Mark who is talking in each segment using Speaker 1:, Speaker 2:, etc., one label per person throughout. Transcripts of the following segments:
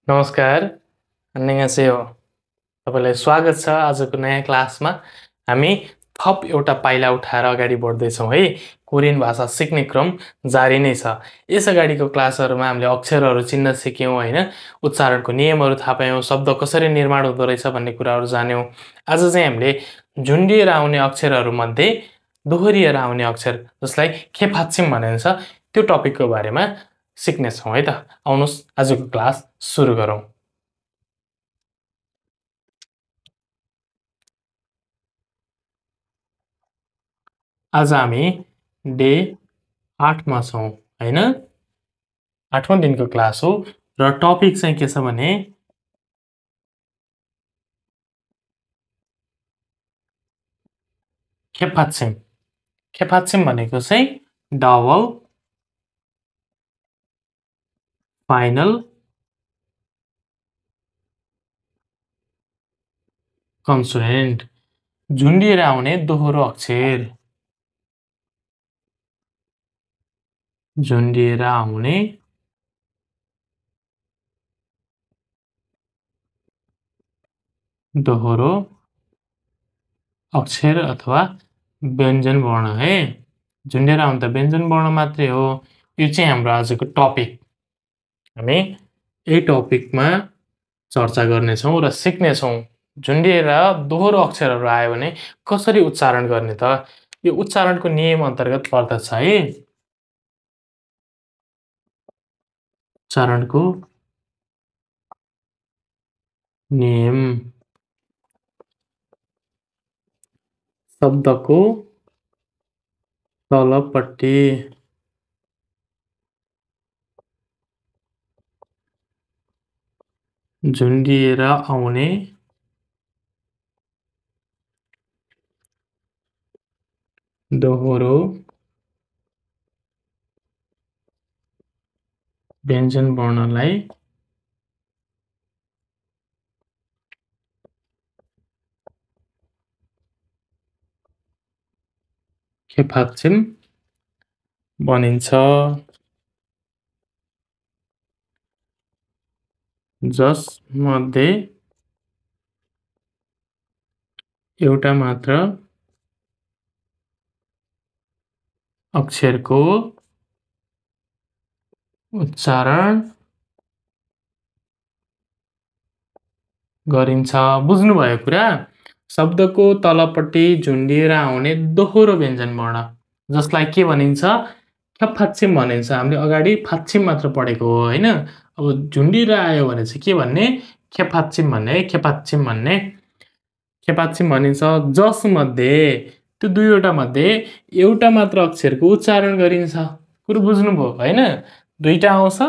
Speaker 1: नमस्कार, 안녕하세요। तपाईलाई स्वागत छ आजको नयाँ क्लासमा। हामी थप एउटा पाइला उठाएर अगाडि बढ्दैछौँ है। कोरियन भाषा सिक्ने क्रम जारी नै छ। यस अगाडिको क्लासहरुमा हामीले अक्षरहरू चिन्न सिक्यौं हैन, उच्चारणको नियमहरू थाहा पायौं, शब्द कसरी निर्माण हुँदो रहेछ भन्ने कुराहरू जान्यौं। आज चाहिँ हामीले झुन्डिएर आउने अक्षरहरू मध्ये दोहोरिएर आउने अक्षर जसलाई खेपाच्छिम भनिन्छ त्यो टपिकको बारेमा सिक्ने छौं है त। आउनुस् आजको क्लास सुरु गरौं। आज हामी डे 8 मा छौं हैन। 8औं दिनको क्लास हो र टपिक चाहिँ के छ भने खेपाच्छिम। खेपाच्छिम भनेको चाहिँ डबल फाइनल कन्सोनेन्ट, झुन्डिएर आउने दोहोरो अक्षर। झुन्डिएर आउने दोहोरो अक्षर अथवा व्यञ्जन वर्ण है। झुन्डिएर आउने त व्यञ्जन वर्ण मात्रै हो। यो चाहिँ हाम्रो आजको टपिक। हामी यही टपिकमा चर्चा गर्नेछौं र सिक्नेछौं। झुन्डिएर दोहोरो अक्षरहरू आयो भने कसरी उच्चारण गर्ने त? यो उच्चारणको नियम अन्तर्गत पर्दछ है। उच्चारणको नियम शब्दको तलपट्टि झुन्डिएर आउने दोहोरो व्यञ्जन वर्णलाई खेपाच्छिम भनिन्छ। जसमध्ये एउटा मात्र अक्षरको उच्चारण गरिन्छ। बुझ्नुभयो कुरा? शब्दको तलपट्टि झुन्डिएर आउने दोहोरो व्यञ्जन वर्ण जसलाई के भनिन्छ? खेपाच्छिम भनिन्छ। हामीले अगाडि फाच्छिम मात्र पढेको हो हैन। अब झुन्डिएर आयो भने चाहिँ के भन्ने? खेपाच्छिम भन्ने है। खेपाच्छिम भन्ने खेपाच्छिम भनिन्छ। जसमध्ये त्यो दुईवटा मध्ये एउटा मात्र अक्षरको उच्चारण गरिन्छ। कुरो बुझ्नुभयो हैन? दुईटा आउँछ,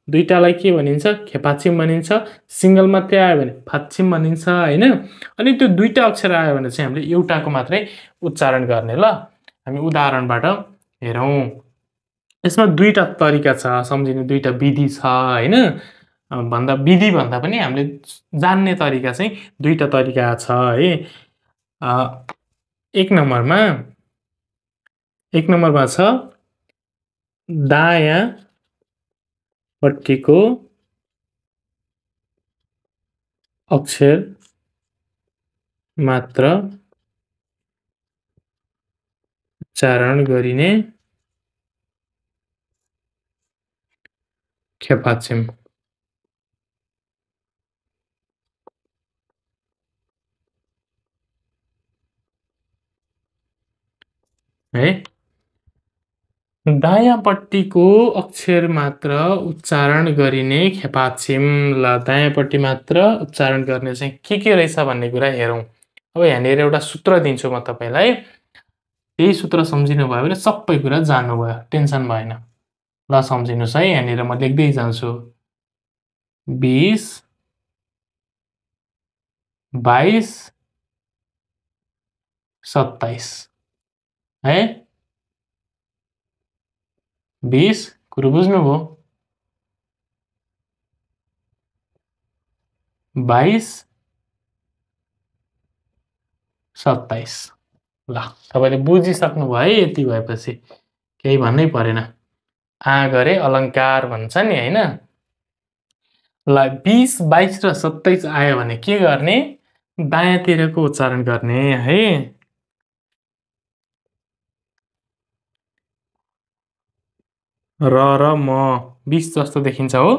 Speaker 1: दुईटालाई के भनिन्छ? खेपाच्छिम भनिन्छ। सिंगल मात्रै आयो भने फाच्छिम भनिन्छ हैन। अनि त्यो दुईटा अक्षर आयो भने चाहिँ हामीले एउटाको मात्रै उच्चारण गर्ने ल। हामी उदाहरणबाट हेरौं। यसमा दुईटा तरिका छ सम्झिने, दुईटा विधि छ हैन। विधि भन्दा पनि हामीले जान्ने तरिका चाहिँ दुईटा तरिका छ है। एक नम्बरमा छ दायाँ पट्टिको अक्षर मात्र उच्चारण गरिने खेपाच्छिम। है दायाँपट्टिको अक्षर मात्र उच्चारण गरिने खेपाच्छिम। ल दायाँपट्टि मात्र उच्चारण गर्ने चाहिँ के रहेछ भन्ने कुरा हेरौं। अब यहाँनिर एउटा सूत्र दिन्छु म तपाईलाई। त्यही सूत्र सम्झिनु भयो भने सबै कुरा जान्नुभयो, टेन्सन भएन। ल सम्झिनुस् है, यहाँनिर म लेख्दै जान्छु। 20 22 27 है। 20 कुरो बुझ्नुभयो? 22 27। ल तपाईले बुझिसक्नु भयो है। यति भएपछि केही भन्नै परेन। आ गरे अलङ्कार भन्छ नि हैन। ल 20, 22 र 27 आयो भने के गर्ने? दायाँतिरको उच्चारण गर्ने है। र म 20 जस्तो देखिन्छ हो।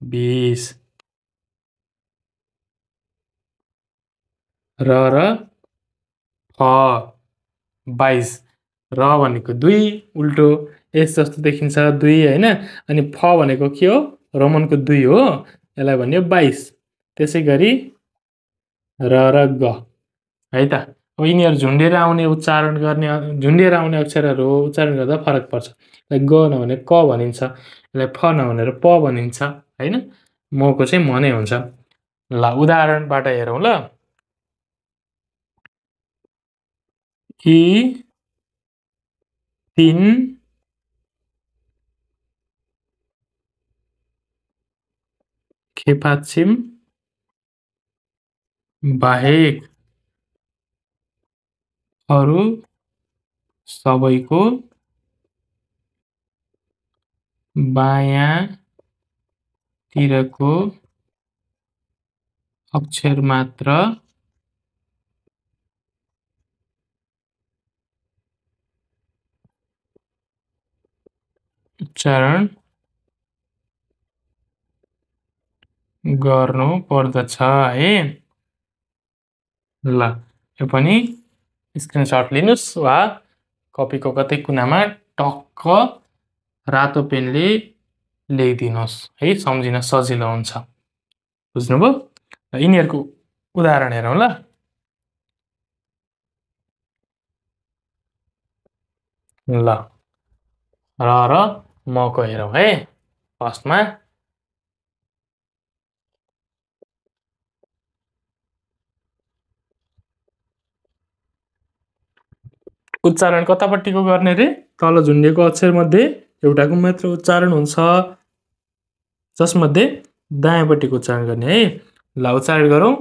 Speaker 1: 20 र फ 22 र भनेको 2 उल्टो एस जस्तो देखिन्छ 2 हैन। अनि फ भनेको के हो? रोमनको 2 हो। यसलाई भन्यो 22। त्यसै गरी र ग है त। अब यिनीहरू झुन्डेर आउने उच्चारण गर्ने झुन्डेर आउने अक्षरहरू हो, उच्चारण गर्दा फरक पर्छ। यसलाई ग नभने क भनिन्छ, यसलाई फ नभनेर प भनिन्छ हैन। मको चाहिँ म नै हुन्छ। ल उदाहरणबाट हेरौँ ल। इ 3 खेपाक्षिम बाहेक अरू सबैको बायाँतिरको अक्षर मात्र उच्चारण गर्नु पर्दछ है। ल यो पनि स्क्रिनशट लिनुस् वा कपीको कतै कुनामा टक्क रातो पेनले लेखिदिनुहोस् है, सम्झिन सजिलो हुन्छ। बुझ्नुभयो? यिनीहरूको उदाहरण हेरौँ ल। ल र मको हेरौँ है। फर्स्टमा उच्चारण कतापट्टिको गर्ने रे? तल झुन्डेको अक्षरमध्ये एउटाको मात्र उच्चारण हुन्छ, जसमध्ये दायाँपट्टिको उच्चारण गर्ने है। ल उच्चारण गरौँ।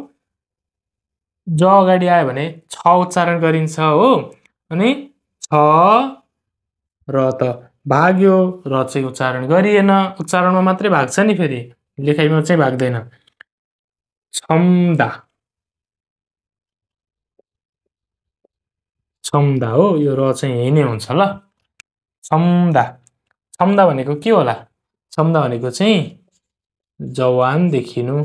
Speaker 1: ज अगाडि आयो भने छ उच्चारण गरिन्छ हो। अनि छ र त भाग्यो, र चाहिँ उच्चारण गरिएन। उच्चारणमा मात्रै भाग्छ नि, फेरि लेखाइमा चाहिँ भाग्दैन। क्षमता क्षमता हो, यो र चाहिँ यही नै हुन्छ ल। क्षमता क्षमता भनेको के होला? क्षमता भनेको चाहिँ जवान देखिनु।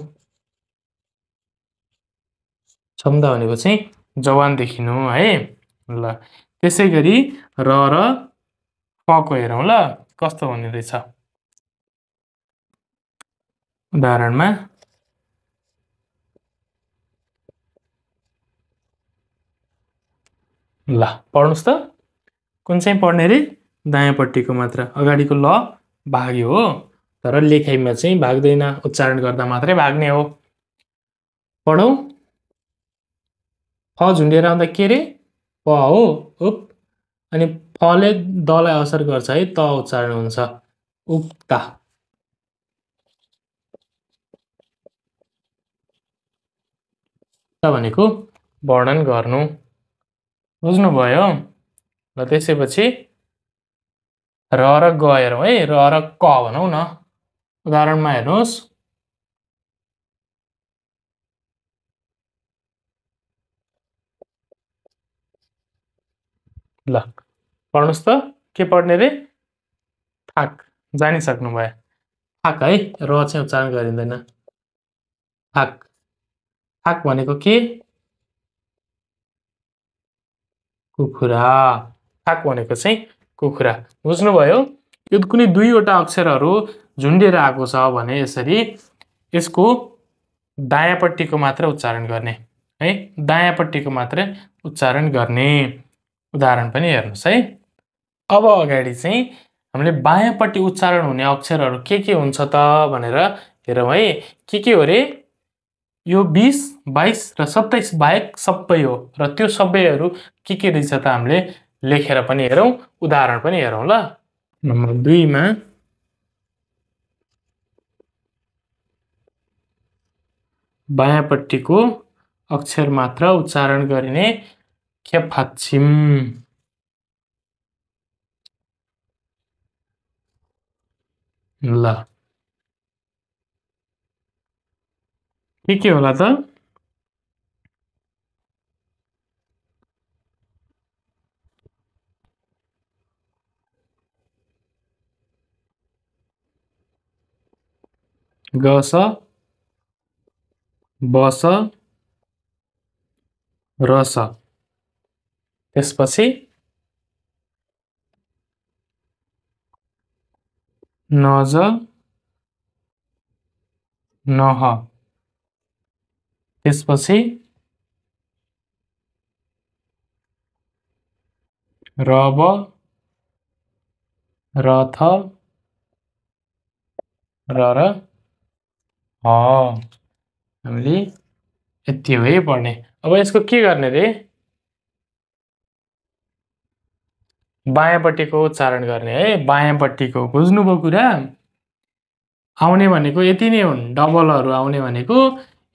Speaker 1: क्षमता भनेको चाहिँ जवान देखिनु है। ल त्यसै गरी र फको हेरौँ ल कस्तो हुने रहेछ। उदाहरणमा ल पढ्नुहोस् त। कुन चाहिँ पढ्ने रे? दायाँपट्टिको मात्र। अगाडिको ल भाग्यो हो, तर लेखाइमा चाहिँ भाग्दैन, उच्चारण गर्दा मात्रै भाग्ने हो। पढौँ। फ झुन्डेर आउँदा के रे? प हो। उप अनि फले दलाई असर गर्छ है, त उच्चारण हुन्छ। उक्ता भनेको वर्णन गर्नु। बुझ्नुभयो? ल त्यसैपछि र ग हेरौँ है। र क भनौँ न। उदाहरणमा हेर्नुहोस्। ल पढ्नुहोस् त। के पढ्ने रे? थाक। जानिसक्नुभयो। थाक है, र चाहिँ उच्चारण गरिँदैन। थाक थाक भनेको के? कुखुरा। थाक भनेको चाहिँ कुखुरा। बुझ्नुभयो? यो कुनै दुईवटा अक्षरहरू झुन्डेर आएको छ भने यसरी यसको दायाँपट्टिको मात्र उच्चारण गर्ने है। दायाँपट्टिको मात्र उच्चारण गर्ने। उदाहरण पनि हेर्नुहोस् है। अब अगाडि चाहिँ हामीले बायाँपट्टि उच्चारण हुने अक्षरहरू के हुन्छ त भनेर हेरौँ है। के हो रे? यो 20, 22 र 27 बाहेक सबै हो। र त्यो सबैहरू के रहेछ त हामीले लेखेर पनि हेरौँ, उदाहरण पनि हेरौँ ल। नम्बर 2 मा बायाँपट्टिको अक्षर मात्र उच्चारण गरिने खेपाक्षिम। ल के होला त? गस बस रस। त्यसपछि नज नह। त्यसपछि रब रथ रर ह। हामीले यति हो है पढ्ने। अब यसको के गर्ने रे? बायाँपट्टिको उच्चारण गर्ने है। बायाँपट्टिको बुझ्नुभयो कुरा? आउने भनेको यति नै हुन्। डबलहरू आउने भनेको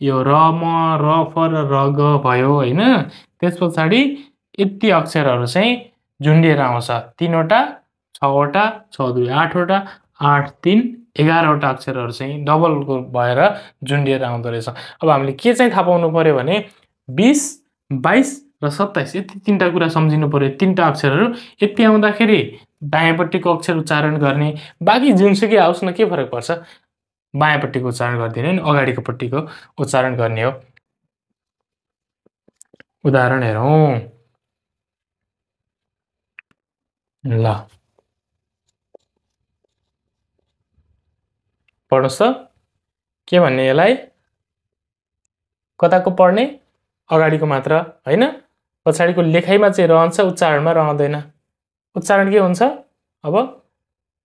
Speaker 1: यो र म र फ र र ग भयो होइन। त्यस पछाडि यति अक्षरहरू चाहिँ झुन्डिएर आउँछ। 3 वटा 6 वटा 6 2 8 वटा 8 3 11 वटा अक्षरहरू चाहिँ डबलको भएर झुन्डिएर आउँदो रहेछ। अब हामीले के चाहिँ थाहा पाउनु पर्यो भने 20 22 र 27 यति 3टा कुरा सम्झिनु पर्यो। 3टा अक्षरहरू यति आउँदाखेरि दायाँपट्टिको अक्षर उच्चारण गर्ने। बाँकी जुनसुकै आओस् न के फरक पर्छ? बायाँपट्टिको उच्चारण गर्दिन नि, अगाडिकोपट्टिको उच्चारण गर्ने हो। उदाहरण हेरौँ ल। पढ्नुहोस् त के भन्ने यसलाई? कताको पढ्ने? अगाडिको मात्र होइन। पछाडिको लेखाइमा चाहिँ रहन्छ, उच्चारणमा रहँदैन। उच्चारण के हुन्छ? अब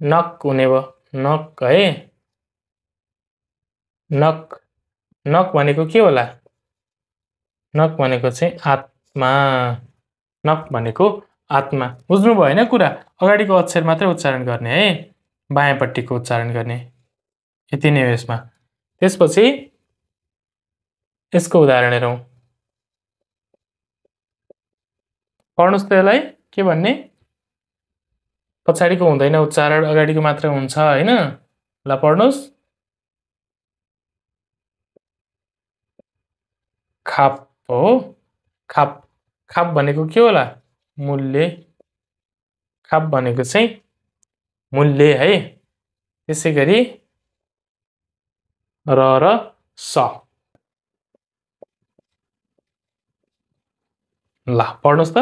Speaker 1: नक हुने भयो। नक है। नक नक भनेको के होला? नक भनेको चाहिँ आत्मा। नक भनेको आत्मा। बुझ्नुभयो होइन कुरा? अगाडिको अक्षर मात्रै उच्चारण गर्ने है, बायाँपट्टिको उच्चारण गर्ने। यति नै हो यसमा। त्यसपछि यसको उदाहरण हेरौँ। पढ्नुहोस् त यसलाई के भन्ने? पछाडिको हुँदैन उच्चारण, अगाडिको मात्र हुन्छ होइन। ल पढ्नुहोस्। खाप हो। खाप। खाप भनेको के होला? मूल्य। खाप भनेको चाहिँ मूल्य है। त्यसै गरी र स। ल पढ्नुहोस् त।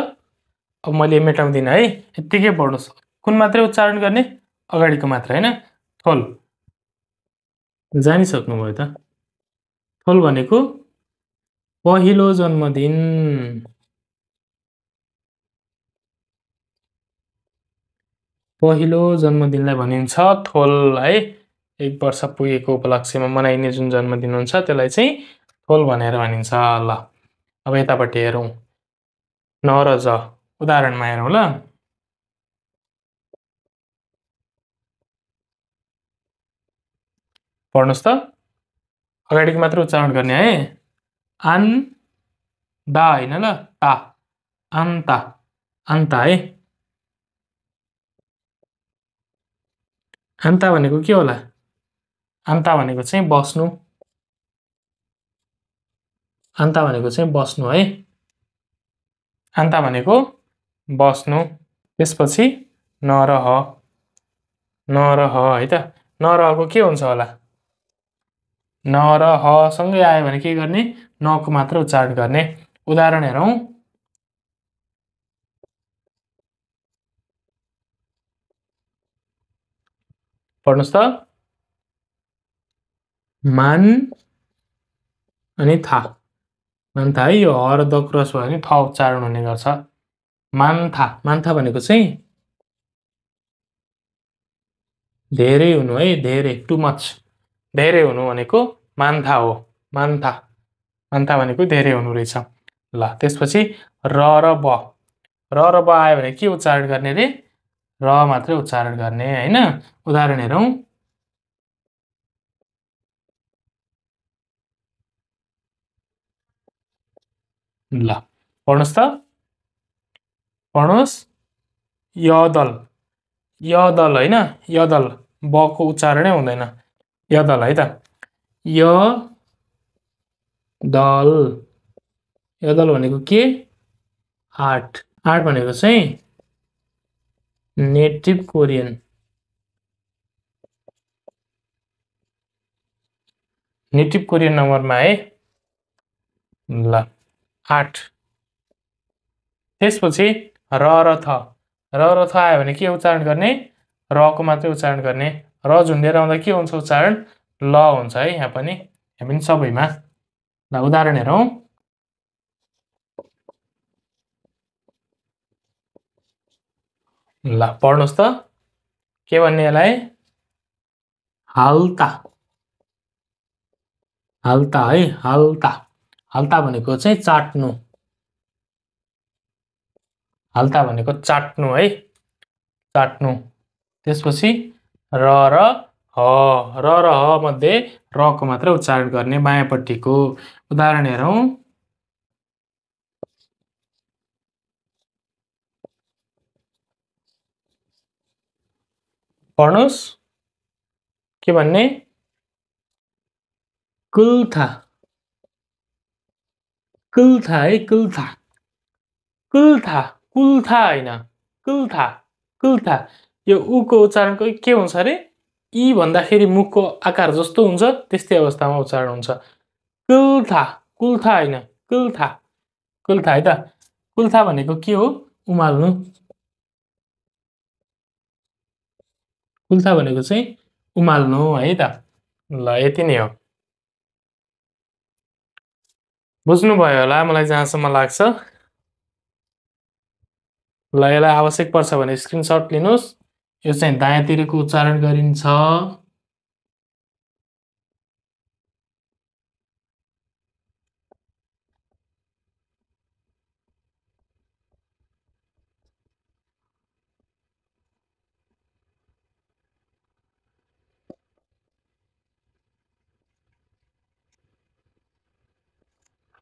Speaker 1: अब मैले मेटाउँदिनँ है, यत्तिकै पढ्नुहोस्। कुन मात्रै उच्चारण गर्ने? अगाडिको मात्र होइन। थोल। जानिसक्नुभयो त। थोल भनेको पहिलो जन्मदिन। पहिलो जन्मदिनलाई भनिन्छ थोल है। 1 वर्ष पुगेको उपलक्ष्यमा मनाइने जुन जन्मदिन हुन्छ त्यसलाई चाहिँ थोल भनेर भनिन्छ। ल अब यतापट्टि हेरौँ। न र ज उदाहरणमा हेरौँ ल। पढ्नुहोस् त। अगाडिको मात्र उच्चारण गर्ने है। आन दा होइन ल, ता। अन्ता। अन्ता है। अन्ता भनेको के होला? अन्ता भनेको चाहिँ बस्नु। अन्ता भनेको चाहिँ बस्नु है। अन्ता भनेको बस्नु। त्यसपछि न र ह। न र ह है त। न र हको के हुन्छ होला? न र ह सँगै आयो भने के गर्ने? नको मात्र उच्चारण गर्ने। उदाहरण हेरौँ। पढ्नुहोस् त। मान अनि था। मान्था है। यो ह र द क्रस भयो भने थ उच्चारण हुने गर्छ। मान्था। मान्था भनेको चाहिँ धेरै हुनु है। धेरै, टु मच। धेरै हुनु भनेको मान्था हो। मान्था। मान्था भनेको धेरै हुनु रहेछ। ल त्यसपछि र ब। र ब आयो भने के उच्चारण गर्ने रे? र मात्रै उच्चारण गर्ने होइन। उदाहरण हेरौँ। ल पढ्नुहोस् त। पढ्नुहोस्। यदल। यदल होइन। यदल। बको उच्चारणै हुँदैन। यदल है त। य दल यदल भनेको के आर्ट आर्ट भनेको चाहिँ नेटिभ कोरियन नम्बरमा है ल 8 त्यसपछि र थ आयो भने के उच्चारण गर्ने रको मात्रै उच्चारण गर्ने र झुन्डेर आउँदा के हुन्छ उच्चारण ल हुन्छ है यहाँ पनि सबैमा ल उदाहरण हेरौँ ल पढ्नुस् त के भन्ने यसलाई हाल्ता है हाल्ता भनेको चाहिँ चाट्नु हाल्ता भनेको चाट्नु है चाट्नु त्यसपछि र ह मध्ये रको मात्र उच्चारण गर्ने बायाँपट्टिको उदाहरण हेरौँ पढ्नुस् के भन्ने कुल्था है कुल्था होइन कुल्था यो उको उच्चारणको के हुन्छ अरे ई भन्दाखेरि मुखको आकार जस्तो हुन्छ त्यस्तै अवस्थामा उच्चारण हुन्छ कुल्था होइन कुल्था है त कुल्था भनेको के हो उमाल्नु कुल्था भनेको चाहिँ उमाल्नु है त ल यति नै हो बुझ्नुभयो होला मलाई जहाँसम्म लाग्छ ल यसलाई आवश्यक पर्छ भने स्क्रिनसट लिनुहोस् यो चाहिँ दायाँतिरको उच्चारण गरिन्छ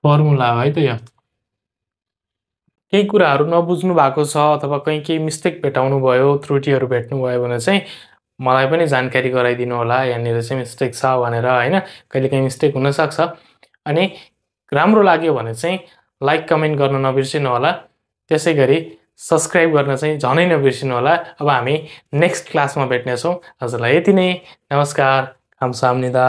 Speaker 1: फर्मुला हो है त यो केही कुराहरू नबुझ्नु भएको छ अथवा केही मिस्टेक भेटाउनु भयो त्रुटिहरू भेट्नुभयो भने चाहिँ मलाई पनि जानकारी गराइदिनु होला यहाँनिर चाहिँ मिस्टेक छ भनेर हैन कहिलेकाहीँ मिस्टेक हुनसक्छ अनि राम्रो लाग्यो भने चाहिँ लाइक कमेन्ट गर्न नबिर्सिनु होला त्यसै गरी सब्स्क्राइब गर्न चाहिँ झनै नबिर्सिनु होला अब हामी नेक्स्ट क्लासमा भेट्नेछौँ आजलाई यति नै नमस्कार 감사합니다